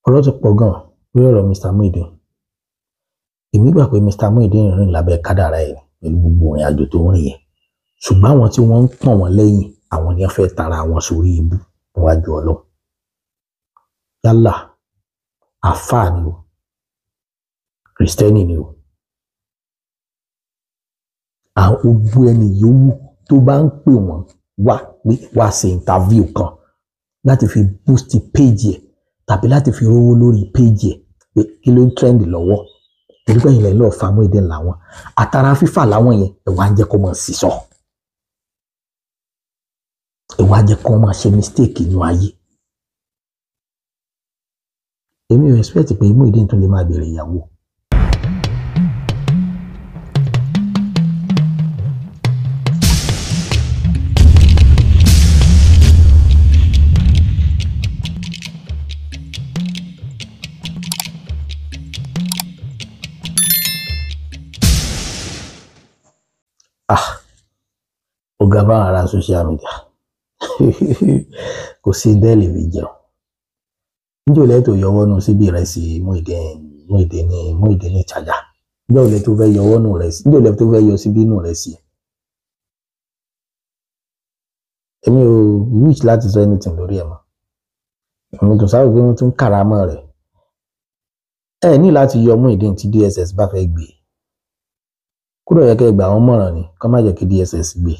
Ọ̀rọ̀ ti pọ̀ gan lórí ọ̀rọ̀ Mr. Muideen. Èmi gbà pé Mr. Muideen rìn lábẹ́ kádàrá ẹ̀ pẹ̀lú gbogbo ìrìn àjò tó ń rìn yẹn, ṣùgbọ́n àwọn tí wọ́n ń pọ̀n wọ́n lẹ́yìn, àwọn ni wọ́n fẹ́ tara wọn sórí ibú níwájú Ọlọ́run. Yálà àfáà ni o, Kristẹni ni o, àwọn gbogbo ẹni yòówù tó bá ń pè wọ́n wá pé wá ṣe interview kan láti fi boost page ẹ̀ tàbí láti fi rówó lórí page ẹ̀ pé kí ló ń trend lọ́wọ́, torí pé ìlẹ̀ lọ́ọ́ fa Muideen làwọn àtàrà fífà láwọn yẹn, ẹ̀ wá ń jẹ́ kó máa sísọ, ẹ̀ wá jẹ́ kó máa ṣe mistake inú ayé. Èmi ò expect pé Muideen tún lè máa bèrè ìyàwó. Ọ̀gá bá ara social media kò sí dẹ́ẹ̀lì fi jẹun. Níjọ́ ilẹ̀ tó yọwọ́ nù síbi ìrẹsì Muideen Muideen ní ìtajà. Níjọ́ ilẹ̀ tó fẹ́ yọwọ́ nù rẹ̀ sí, níjọ́ ilẹ̀ tó fẹ́ yọ síbí nù rẹ̀ sí. Èmi ò wish láti sọ anything lórí ẹ̀ mọ́. Èmi kò sáré pé wọ́n tún kàrámọ́ rẹ̀. Ẹ ní láti yọ Muideen tí DSS bá fẹ́ gbé. Kúrò yẹ kẹ́ gbà wọ́n mọ̀ràn ni, kọ́ má jẹ́ kí DSS gbé.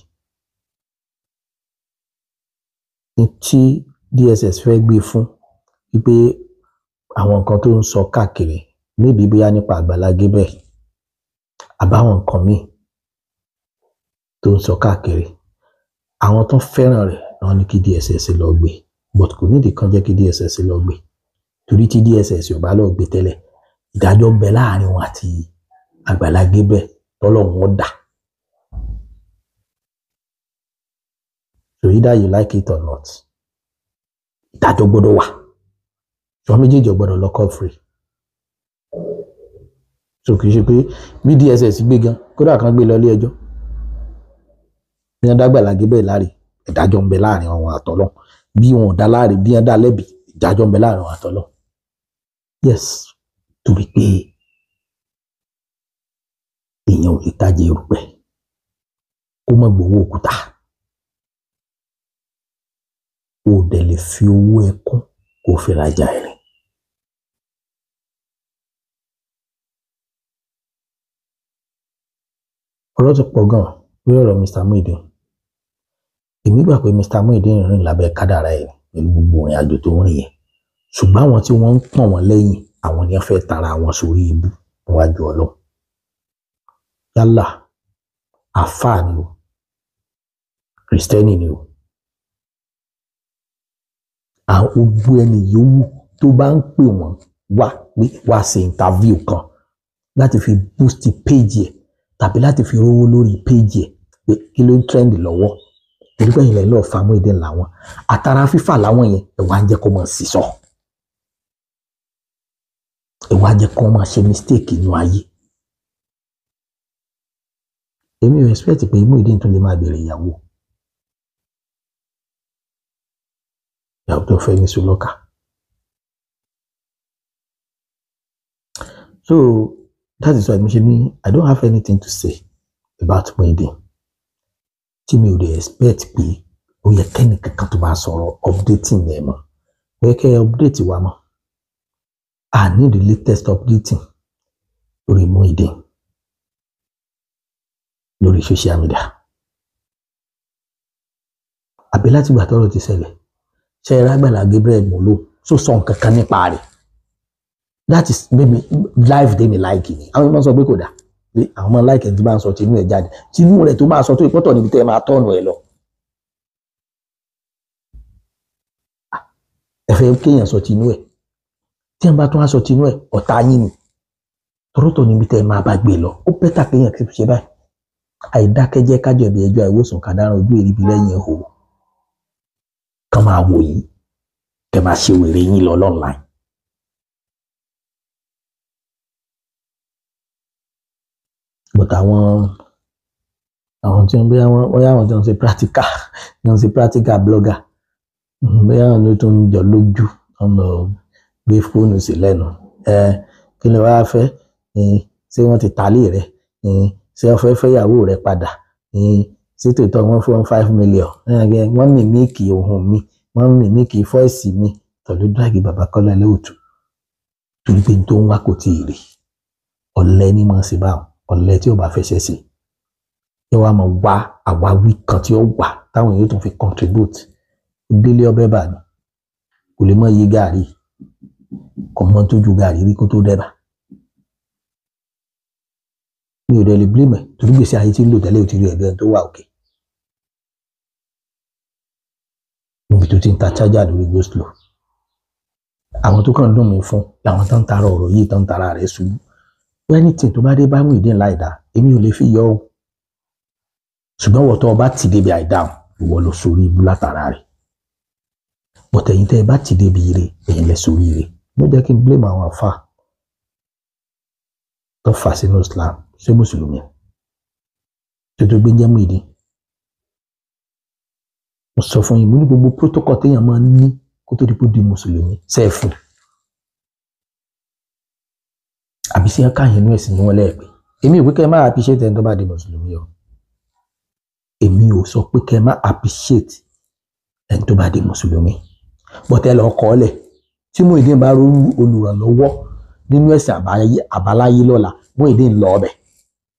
Tí DSS fẹ́ gbé fún wípé àwọn nǹkan tó ń sọ káàkiri níbi bóyá nípa Àgbàlá Gabriel àbáwọn nǹkan míì tó ń sọ káàkiri, àwọn tó fẹ́ràn rẹ̀ náà ní kí DSS lọ gbé, but kò nídìí kan jẹ́ kí DSS lọ gbé, torí tí DSS ò bá lọ gbé tẹ́lẹ̀, ìdájọ́ ń bẹ láàrin wọn àti Àgbàlá Gabriel tọ́lọ́run ó dà. So either you like it or not, ìdájọ́ gbọ́dọ̀ wà. Ṣùgbọ́n méjèèjì gbọ́dọ̀ lọ call free. So kì í ṣe pé bí DSS gbé gan, kódà kan gbé lọ ilé ẹjọ́. Bí wọ́n dá Àgbàlá Gabriel láre, ìdájọ́ ń bẹ láàrin àwọn àtọ́lọ́. Bí wọn ò dá láre, bí wọ́n dá lẹ́bi, ìdájọ́ ń bẹ láàrin àwọn àtọ́lọ́. Yes, torí pé èèyàn ò lè tajà erùpẹ̀ kó má gbowó òkúta. O dẹ̀ lè fi owó ẹkún kó fi rajà ẹ̀rín. Ọ̀rọ̀ ti pọ̀ gan lórí ọ̀rọ̀ Mr. Muideen. Èmi gbà pé Mr. Muideen rìn lábẹ́ kádàrá ẹ̀ pẹ̀lú gbogbo ìrìn àjò tó ń rìn yẹn, ṣùgbọ́n àwọn tí wọ́n ń pọ̀n wọ́n lẹ́yìn, àwọn ni wọ́n fẹ́ tara wọn sórí ibú níwájú Ọlọ́run. Yálà àfáà ni o, Kristẹni ni o, àwọn gbogbo ẹni yòówù tó bá ń pè wọ́n wá pé wá ṣe interview kan láti fi boost page ẹ̀ tàbí láti fi rówó lórí page ẹ̀ pé kí ló ń trend lọ́wọ́, torí pé ìlẹ̀ lọ́ọ́ fa Muideen làwọn àtàrà fífà láwọn yẹn, ẹ̀ wá ń jẹ́ kó máa sísọ, ẹ̀ wá jẹ́ kó máa ṣe mistake inú ayé. Èmi ò expect pé Muideen tún lè máa bèrè ìyàwó. Ìyàwó tó fẹ́ ní Sùlọ́kà. So that is why mo ṣe ní I don't have anything to say about Muideen. Tí mi ò dẹ̀ expect pé ó yẹ kẹ́ni kankan tó máa sọ̀rọ̀ updating ẹ̀ mọ́. Ó yẹ kẹ́ update wa mọ́. I need the latest updating lórí Muideen lórí social media. Àbí láti ìgbà tọ́rọ̀ ti ṣẹlẹ̀, ṣe é Àgbàlá Gabriel mọ̀ ló so sọ nǹkan kan nípa rẹ̀. That is maybe life dey me like ni. Àwọn ọmọ sọ pé kò dáa, àwọn ọmọ like ẹni tí bá ń sọ tinú ẹ̀ jáde, tinú rẹ̀ tó máa sọ tó ìpọ́tọ̀ níbi tẹ́ ẹ máa tọ́nu ẹ lọ. Ẹ fẹ́ kéèyàn sọ tinú ẹ̀, tí ẹ bá tún á sọ tinú ẹ̀, ọ̀tá yín ni. Tọ́rọ́tọ̀ níbi tẹ́ ẹ máa bá gbé lọ, ó bẹ́tà kéèyàn kí ṣe báyìí. Àìdákẹ́jẹ́ kájọ̀bí ẹjọ́ àìwòsàn kàdáràn ojú èrìbí lẹ́yìn ẹ̀hó. Kàn máa wò yín, kẹ́ máa ṣe wèrè yín lọ online. But àwọn tí wọ́n bóyá àwọn tí wọ́n ṣe practical, wọ́n ṣe practical blogger, bóyá àwọn ló tún ń jọ lójú, wọ́n lọ Gbé fóònù sí lẹ́nu. Kí ló wáá fẹ́? Ṣé wọ́n ti talé rẹ̀? Ṣé wọ́n fẹ́ fẹ́yàwó rẹ̀ padà? Ṣé tòótọ́ wọ́n fún 5 million? Wọ́n mímíkì ohùn mi, wọ́n mímíkì fọ́ìsì mi. Tọ̀lú dráàgì bàbá Kọ́lá Olóòtú torí pé n tó ń wá kò tí ì rí. Ọ̀lẹ ní mọ̀ sí báwọn, ọ̀lẹ tí ò bá fẹsẹ̀ sí yóò wá máa wá àwáwí kan tí ó wà táwọn èèyàn tó fi contribute. Délé ọbẹ̀ bà ní kò lè mọ iye gàrí, kò mọ tó ju gàrí rí kó tó dẹ́bà. Mi ò dẹ̀ lè blame ẹ̀ torí gbèsè ayé tí ń lò tẹ́lẹ̀ ò ti rí ẹ̀gbẹ́ tó wà òkè. Níbi tó ti ń ta chájà lórí go slow. Àwọn tó kàn dùn mí fún làwọn tó ń tara ọ̀rọ̀ yìí, tó ń tara rẹ̀ ṣubú. Anything tó bá dé bá Muyideen láìda, èmi ò lè fi yọ ọ́. Ṣùgbọ́n wọ́n tó o bá ti débi àìdáhùn, ìwọ lọ sórí ibú látara rẹ̀. Bọ̀tẹ̀ yìí tẹ́ ẹ bá ti débi ire, ẹ̀yin lẹ sórí ire. Ló jẹ́ kí n blame àwọn àfa tó fà sínú Islam. Ṣé mùsùlùmí tó tó gbé jẹ́ Muyideen? Mo sọ fún yín, mo ní gbogbo protocol téèyàn máa ń ní kó tó di pé ó di mùsùlùmí sẹ́ẹ̀fù àbí sí ẹ̀ka yẹn inú ẹ̀sìn ni wọ́n lẹ́ẹ̀pẹ́. Èmi ò pé kẹ́ ẹ má appreciate ẹni tó bá di mùsùlùmí o. Èmi ò sọ pé kẹ́ ẹ má appreciate ẹni tó bá di mùsùlùmí. Bọ́tẹ́ lọ kọ́ ọ́lẹ̀ tí Muyideen bá rú olùrànlọ́wọ́ nínú ẹ̀sìn àbáláyé lọ́la, Muyideen lọ ọbẹ̀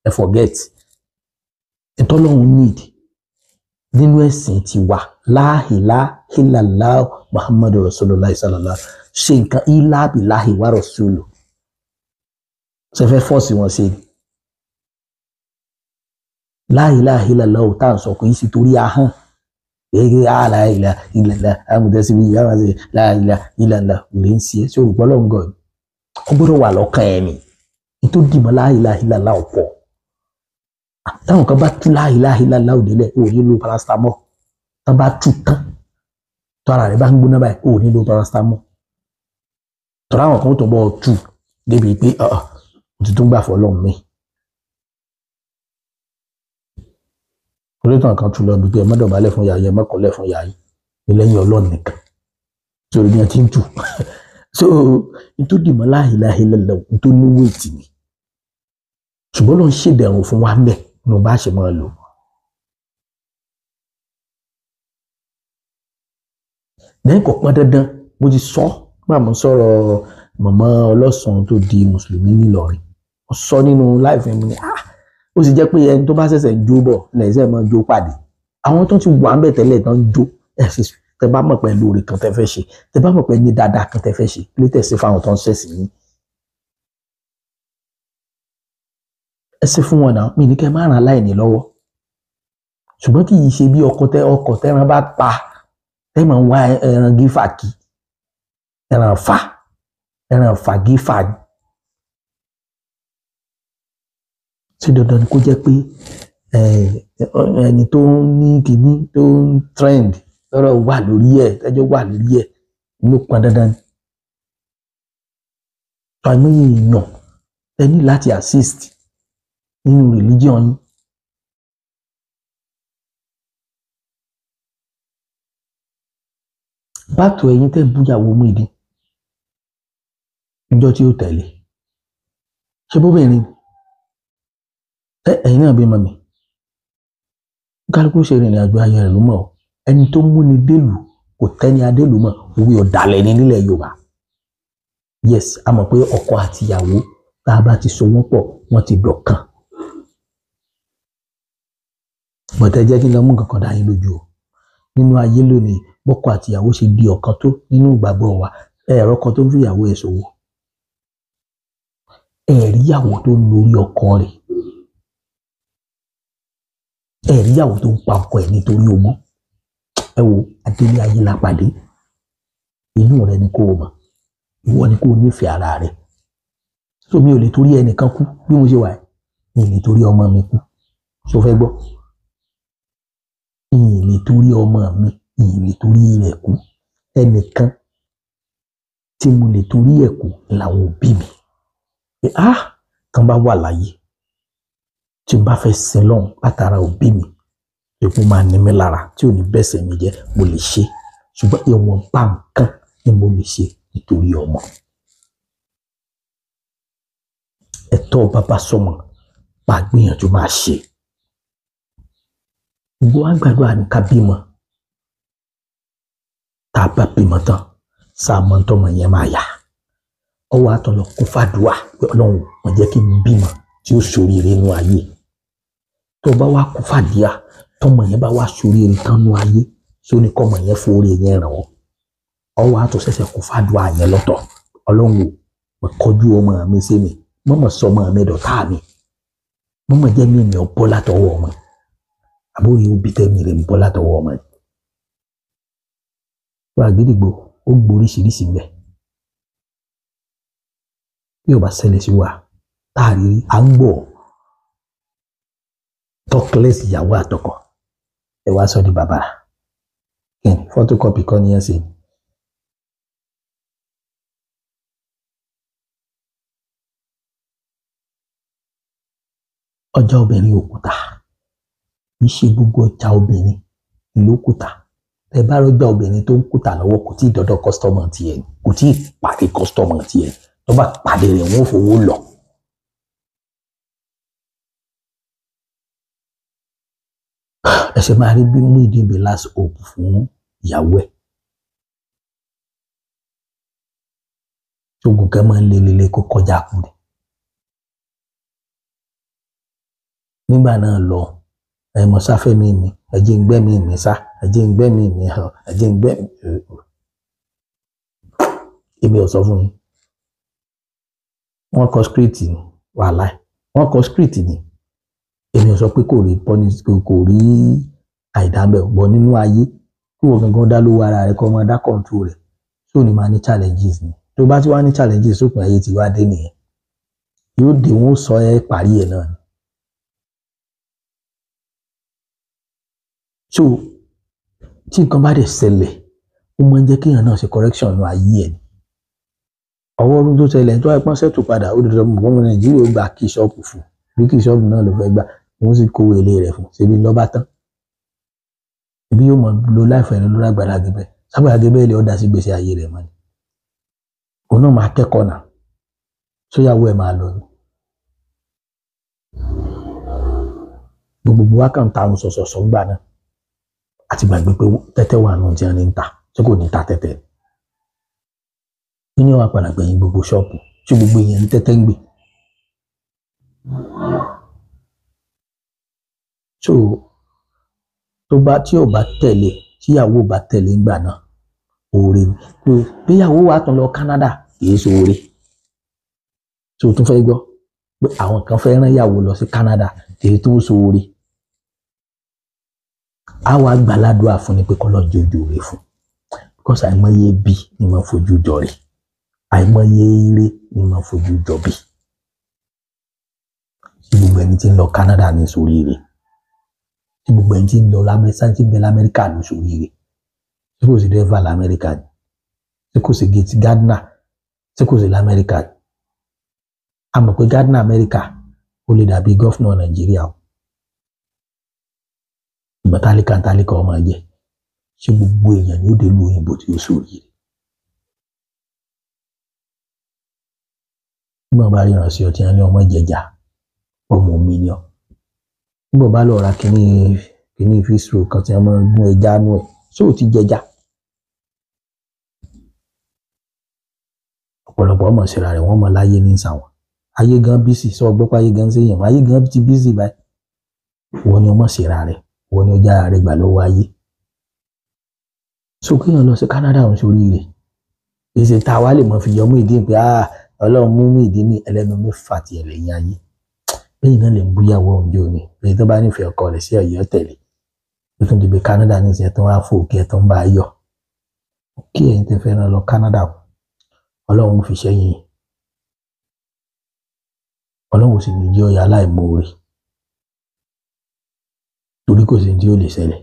ẹ forget. Ìtọ́lọ́hún need nínú ẹ̀sìn tiwa, la ilaha illallah Muhammadu Rasulullah sallallahu ṣe nǹkan ilá billahi wa rasulu. Ṣe fẹ́ fọ́ọ̀sì wọn ṣe ni? La ilaha illallah tá à ń sọ kò í sí torí ahọ́n. Gẹ́gẹ́ la ilaha illallah amúdẹ́síbí ìyá wa ṣe la ilaha illallah òrè ń ṣe é ṣé olùgbọ́ lọ́ngọ̀ ni? Ó gbọ́dọ̀ wà lọ́kàn ẹ̀ ni. Nítorí dìmọ̀ la ilaha illallah ọ̀pọ̀. Táwọn kan bá tú la ilaha illallah òdìlẹ̀, ò ní lo paracetamol. Tán bá tú tán, tó ara rẹ̀ bá ń gbóná báyìí, ò ní lo paracetamol. Tọ́ra àwọn kan tó bọ́ ọ tú débi pé mo ti tún gbà fọlọ́run mi. Orítan kan tún lọ bí pé ẹ má dọ̀bálẹ̀ fún yàyí, ẹ má kúnlẹ̀ fún yàyí ní lẹ́yìn Ọlọ́run nìkan. Sórí bí wọ́n ti ń tù. So n tó dìmọ̀ la ilaha illallah n tó ní wéètì ni. Ṣùgbọ́n ló ń ṣèdẹ̀rùn fún wa mẹ́ ní o bá ṣe máa lò. Lẹ́yìn kò pọn dandan, mo ti sọ nígbà mo sọ̀rọ̀ màmá ọlọ́sàn tó di mùsùlùmí nílọrin. Ó sọ nínú láìfẹ́ mi ni ó sì jẹ́ pé ẹni tó bá ṣẹ̀ṣẹ̀ jó bọ̀ lẹ́sẹ̀ máa jó pàdé. Àwọn tó ti wà ń bẹ̀ tẹ́lẹ̀ tán ń jó, ẹ̀ sì tẹ bá mọ̀ pé lóore kan tẹ fẹ́ ṣe, tẹ bá mọ̀ pé ní dáadáa kan tẹ fẹ́ ṣe, ló tẹ̀ sí fáwọn tó ń ṣẹ̀sìn yín. Ẹ ṣe fún wọn náà, mi ní kẹ́ má ràn aláìní lọ́wọ́. Ṣùgbọ́n kì í ṣe bí ọkọ̀ tẹ́ran bá pa, tẹ́ máa ń wá ẹran gífà kí, ẹran fà gífà. Ṣé dandan ni kó jẹ́ pé ẹni tó ń ní kíní tó ń trend lọ́rọ̀ wà lórí ẹ̀, tẹ́jọ́ wà lórí ẹ̀ ló pọn dandan ni? Àìmọye èèyàn ẹ ní láti assist nínú religion yín. Báàtò ẹ̀yin tẹ́ búyàwó Muyideen níjọ́ tí ó tẹ̀lé, ṣé bóbìnrin ẹ̀yin náà bí mọ̀mí? Kálukú ṣe ìrìn àjò ayé rẹ̀ ló mọ̀ ọ́. Ẹni tó múni délùú kò tẹ́ni adélùú mọ̀, òwe ọ̀dàlẹ̀ ni nílẹ̀ Yorùbá. Yes, a mọ̀ pé ọkọ àti ìyàwó tá a bá ti so wọ́n pọ̀, wọ́n ti dọ̀kan. Bọ̀tẹ́ jẹ́ kí n lọ mú nǹkan kan dá yín lójú o. Nínú ayé lónìí, bọ́kọ àti ìyàwó ṣe di ọ̀kan tó nínú ìgbàgbọ́ wa. Ẹ̀rọ kan tó ń fi ìyàwó ẹ̀ ṣòwò. Ẹ̀rí ìyàwó tó ń lórí ọkọ rẹ̀. Ẹ̀rí ìyàwó tó ń pa ọkọ ẹ̀ nítorí ogún. Ẹ wo adélé ayé la pàdé. Inú rẹ ni kó o mọ̀. Ìwọ ni kó o nífẹ̀ẹ́ ara rẹ. So mi ò lè torí ẹnìkan kú bí mo ṣe wà yìí. Mi ò lè torí ọmọ mi kú. So fẹ́ gbọ́? Mi ò lè torí ọmọ mi, mi ò lè torí rẹ̀ kú. Ẹnìkan tí mo lè torí ẹ̀ kú làwọn òbí mi. Pé tán bá wà láyé, tí n bá fẹ́ sin lọ́hùn látara òbí mi, epo máa ní mi lára tí ò ní bẹ́sẹ̀ mi jẹ́, mo lè ṣe. Ṣùgbọ́n ìwọ̀nba nǹkan ni mo lè ṣe nítorí ọmọ. Ẹ̀tọ́ bàbá sọmọ máa gbìyànjú máa ṣe. Gbogbo wa gbàdúrà ní ká bímọ. Tá a bá bímọ tán, sáà mọ́ tọmọ yẹn máa yà. Ọwọ́ àtọ̀lọ̀ kún fàdúà pé Ọlọ́run wọ́n jẹ́ kí n bímọ tí ó ṣoríire nínú ayé. Tó bá wá kún fàdíà, tọmọ yẹn bá wá ṣoríire tán nínú ayé, sóní kọ́mọ yẹn forí yẹn ràn ọ́. Ọwọ́ àtọ̀ ṣẹ̀ṣẹ̀ kún fàdúà yẹn lọ́tọ̀. Ọlọ́run ò kọjú ọmọ mi sí mi, mọ̀mọ̀ sọmọ mi dọ̀tá mi, mọ̀mọ̀ jẹ́ mi ò bọ́ látọwọ́ ọmọ. Àbóyè òbí tẹ́mi rẹ̀ ń bọ́ látọwọ́ ọmọ yìí. Wọ́n àgídìgbò ó gboríṣiríṣi ń bẹ. Bí ó bá ṣẹlẹ̀ sí wa, tá a rí à ń gbọ́ talkless ìyàwó àtọkọ ẹ wá sọ di bàbá photocopy kọ́ ni ẹ ṣe. Ọjà obìnrin òkúta kì í ṣe gbogbo ọjà obìnrin ìlú òkúta. Ẹ bá rọjà obìnrin tó ń kúta lọ́wọ́ kò tí ì dọ́dọ̀ kọ́sítọ́mù tiẹ̀, kò tí ì pàdé kọ́sítọ́mù tiẹ̀. Tó bá pàdé rẹ̀ wọ́n fowó lọ. Ẹsẹ̀ máa rí bí Muyideen be last hope fún ìyàwó ẹ̀. Ṣógun kẹ́ máa ń lé lélẹ̀ kó kọjá kú ni. Nígbà náà lọ, ẹ mọ̀ sáfẹ́mi mi, ẹ jẹ́ ń gbẹ́mí mi sá, ẹ jẹ́ ń gbẹ́mí mi hàn, ẹ jẹ́ ń gbẹ́mí. Èmi ò sọ fún yín. Wọ́n kọ script ni, wàhálà. Wọ́n kọ script ni. Èmi ò sọ pé kò rí kò rí àìdábẹ̀ bọ̀ nínú ayé kí wọ́n gangan dá lówó ara rẹ̀ kọ́ ọmọ dá control rẹ̀ tó ní máa ní challenges ni. Tó bá ti wá ní challenges sópin ayé ti wá dé nìyẹn. Yóò dé wọ́n sọ ẹ́ parí ẹ̀ náà ni. So tí nǹkan bá dẹ̀ ṣẹlẹ̀, ó máa ń jẹ́ kéèyàn náà ṣe correction nínú ayé ẹ̀ ni. Ọwọ́ ọdún tó ṣẹlẹ̀ tó àìpọ́n ṣètò padà ó dandan mọ̀ ọmọ Nàìjíríà ó gba kí ṣọ́ọ̀pù fún bí kí ṣọ́ọ̀pù náà ló fẹ́ gbà wọ́n sì kówó ilé rẹ̀ fún ṣebí lọ́ba tán. Ibi yóò mọ̀ lo láìfẹ́ rẹ̀ lórí Àgbàlá Gabriel. Àgbàlá Gabriel lè ọ̀dà sí gbèsè ayé rẹ̀ mọ́ ni. Òun náà máa kẹ́kọ̀ọ́ náà sóyàwó ẹ̀ máa lọ ni. Gbogbo wa kàn ta àwọn sọ̀sọ̀sọ̀ gbà náà àti gbàgbé pé tẹ́tẹ́ wà nù tí wọ́n ní ń ta tí kò ní ta tẹ́tẹ́. Nínú àwọn àpàlà gbẹ̀yìn gbogbo ṣọ́ọ̀pù tí gbogbo èèyàn ní tẹ́tẹ́ ń gbè. So tó bá tí ò bá tẹ̀lé tíyàwó bá tẹ̀lé ńgbà náà oore ni. Gbéyàwó wa tún lọ Canada kì í ṣe oore. Tó tún fẹ́ gbọ́ pé àwọn kan fẹ́ rán ìyàwó lọ sí Canada kì í tún ṣe oore. A wá gbàládùá fún ni pé kọ́lọ́ jẹ́ ojú rẹ̀ fún. Because àìmọye bí ni máa fojú jọ rẹ̀. Àìmọye ire ni máa fojú jọ bí. Tí gbogbo ẹni tí ń lọ Canada ní sóríire. Tí gbogbo ẹni tí ń lọ lamẹ́ríkà tí ń bẹ lamẹ́ríkà ní sóríire. Tí kò sí dẹ́fà lamẹ́ríkà ni. Tí kò sí gate gardener. Tí kò sí lamẹ́ríkà ni. A mọ̀ pé gardener Amẹ́ríkà ó lè dàbí gọ́fúnà Nàìjíríà o. Ìgbà tálíkà tálíkà ọmọ jẹ. Ṣé gbogbo èèyàn ni ó dé lu òyìnbó tí ó sóríire? Nígbà bá ríran sí ọtí ní ọmọ jẹjà ọmọ mi ni ọ. Nígbà bá lọ ra kíní fíṣù kan tí wọn máa ń gún ẹja nú ẹ, ṣé ò ti jẹjà? Ọ̀pọ̀lọpọ̀ ọmọ ìṣẹ̀ra rẹ̀ wọ́n mọ láyé ní sàwọn. Ayé gan bísì sọ gbọ́ pé ayé gan ṣe èèyàn, ayé gan ti bísì báyìí. Wọ́n ní ọmọ ìṣẹ̀ra rẹ̀, wọ́n ní ọjà rẹ̀ gbà lọ́wọ́ ayé. So kéèyàn lọ sí Canada òun sóríire. Èsì tá a wá lè mọ fi yọ Muyideen pé Ọlọ́run mú Muyideen ní ẹlẹ́nu mẹ́fà ti ẹlẹ́yìn ayé. Lẹ́yìn náà lè ń búyàwó ọ̀njọ́ ni. Èyí tó bá nífẹ̀ẹ́ ọkọ rẹ̀ sí ọ̀yọ́ tẹ̀lé. Ó tún dìbò Canada ní ìṣẹ́ tó wá fò kí ẹ tó ń bá a yọ. Kí ẹ̀yin tẹ́ fẹ́ rán lọ Canada o. Ọlọ́run fi ṣẹ́yìn. Ọlọ́run sì ní jẹ́ ọ̀yà aláìmoore. Torí kò sí ní tí ó lè ṣẹlẹ̀.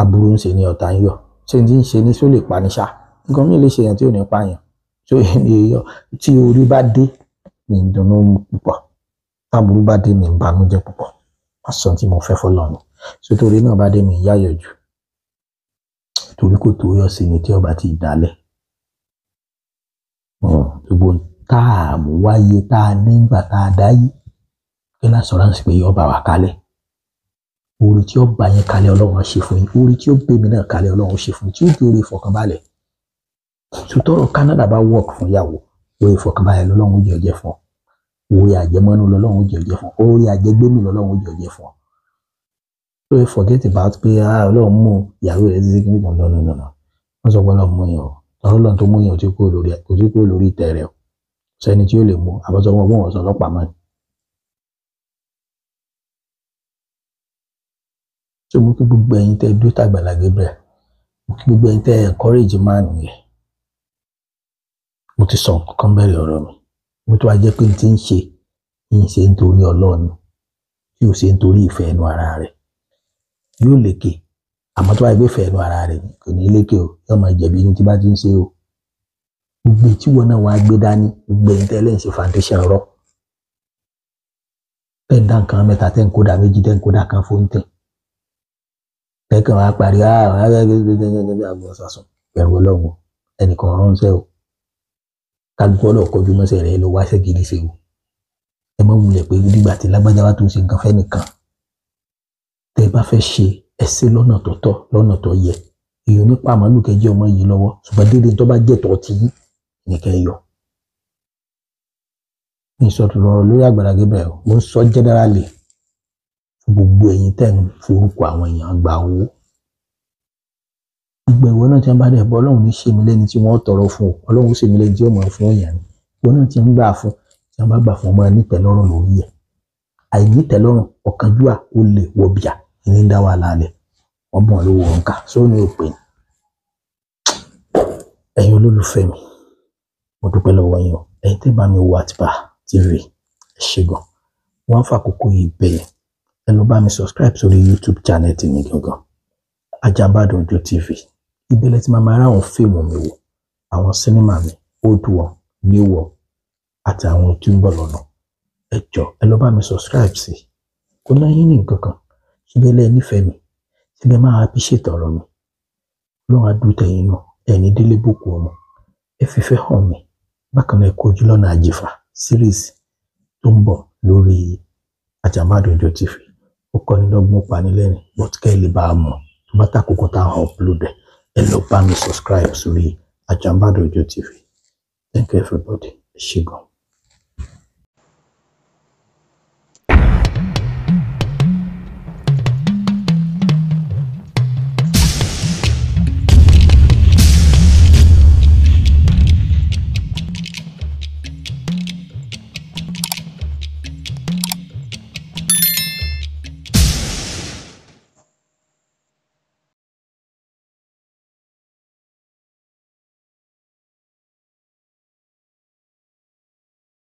Aburú ń ṣe ni ọ̀tá ń yọ̀. Ṣé ní tí ń ṣe ni ṣó lè pa ni ṣá? Nǹkan mi lè ṣe èèyàn tí ò ní pààyàn. Ṣé èèyàn tí orí bá dé ní ìdùnnú púpọ̀. Táburú bá dé ní ìbànújẹ́ púpọ̀. Má sọ tí mo fẹ́ fọlọ́run. Sotori náà bá dé mi yáyọ̀ jù, torí kò tó yọ sí ni tí ọba ti dálẹ̀. Gbogbo tá a mú wáyé tá a nígbà tá a dáyé kí lásọ̀ránsì pé yọba wà kalẹ̀. Orí tí ó bá yẹn kalẹ̀ Ọlọ́run ṣe fún yín, orí tí ó gbé mi náà kalẹ̀ Ọlọ́run ṣe fún yín, tí ó di orí ìfọ̀kànbalẹ̀. Sotọ́rọ̀ Canada bá work fún ìyàwó, orí ìfọ̀kànbalẹ̀ lọ́lọ́run jẹ́ ọjẹ́ fún ọ, orí àjẹmọ́nú lọ́lọ́run jẹ́ ọjẹ́ fún ọ, orí àjẹgbémì lọ́lọ́run jẹ́ ọjẹ́ fún ọ. So you forget about pé Ọlọ́run mú ìyàwó rẹ̀ títí kí nìkan. No no no no, wọ́n sọ pé Ọlọ́run mú yẹn o, Ọlọ́run tó mú yẹn ò tí kúrò lórí ìtẹ́ rẹ̀ o, sẹ́ni tí ó lè mú àbọ̀sọ wọn fún ọ̀sán ọlọ́pàá mọ́. So mo kí gbogbo ẹ̀yin tẹ́ dúró tàgbàlá Gabriel, mo kí gbogbo ẹ̀yin tẹ́ encourage man yẹn. Mo ti sọ nǹkan kan bẹ̀rẹ̀ ọ̀rọ̀ mi, mo tó wá jẹ́ pé n ti ń ṣe ń ṣe nítorí Ọlọ́run tí ò ṣe nítorí ìfẹ́ ẹnu ara rẹ̀ yóò lékè. Àmọ́ tó wá gbé ìfẹ́ ẹnu ara rẹ̀ kò ní lékè o, yóò máa jẹ̀bi ní tí bá ti ń ṣe o. Gbogbo tí wọn náà wá gbé dání, gbogbo ẹ̀yin tẹ́lẹ̀ ń ṣe foundation rọ, tẹ́ ń dá nǹkan mẹ́ta, tẹ́ ń kódà méjì, tẹ́ ń kódà kan fún tẹ̀ tẹ́kàn wá parí bẹ̀rù Ọlọ́run, ẹnìkan ránṣẹ́ o, kálukú ọlọ́ọ̀ kọjú mọ́sẹ̀ rẹ̀ lọ wáṣẹ́ gidi ṣe o. Ẹ má wulẹ̀ pé nígbà tí lágbájá bá tó ṣe nǹkan fẹ́ nìkan. Tẹ́ ẹ bá fẹ́ ṣe ẹ ṣe lọ́nà tó tọ́, lọ́nà tó yẹ. Èèyàn nípa màálù kẹjẹ ọmọ yìí lọ́wọ́, ṣùgbọ́n déédéé tó bá jẹ́ tọ́ ti yín nìkan yọ. Mi sọ tó lọ́rọ̀ lórí Àgbàlá Gabriel, mo ń sọ generally fún gbogbo ẹ̀yin tẹ́ ń forúkọ àwọn èèyàn gba owó. Gbogbo ìwọ náà tí wọn bá dẹ̀ bọ́, Ọlọ́run ní ṣe mí lẹ́ni tí wọ́n tọrọ fún o, Ọlọ́run ṣe mí lẹ́ni tí ó mọ̀ fún èèyàn ni. Ìwọ náà tí ń gbà fún, tí wọn bá gbà fún ọmọ nítẹ́lọ́rùn lórí ẹ̀. Àìnítẹ́lọ́rùn, ọ̀kánjúà, olè, wọ̀bìà ní ń dá wàhálà lẹ̀. Wọ́n bọ̀ lówó òǹkà sóní òpin. Ẹ̀yin olólùfẹ́ mi, mo dúpẹ́ lọ́wọ́ yín o. Ẹ̀yin tẹ́ bá mi wo Àtìbà TV, ẹ ṣé gan. Wọ́n á fàkókò yìí bẹ̀yẹn. Ẹ lọ bá mi subscribe sórí YouTube channel tèmi gangan, Ajabadun Ojo TV. Ibẹ̀lẹ̀ tí màá máa ráwọn fíìmù mi wò, àwọn sinimá mi, old one, new one, àti àwọn tí ń bọ̀ lọ́nà. Ẹ jọ̀ọ́ ẹ lọ bá mi subscribe sí i. Kò ná yín ní nǹkan kan. Síbẹ̀ lẹ nífẹ̀ẹ́ mi, síbẹ̀ máa appreciate ọ̀rọ̀ mi. Ọlọ́run á dúró tẹ̀yìn náà, ẹ̀ní délé bòkú ọmọ. Ẹ fìfẹ́ hàn mí. Bákan náà ẹ kú ojú lọ́nà àjìfà series tó ń bọ̀ lórí Ajabadun Ojo TV. Ó kọ́ni lọ́gbọ́n, panilẹ́rìn, but kẹ́ ẹ lè bá a mọ̀ tó bá tàkókò tá a upload ẹ̀. Ẹ lọ bá mi subscribe sórí Ajabadun Ojo TV. Thank you everybody. Ẹ ṣé gan.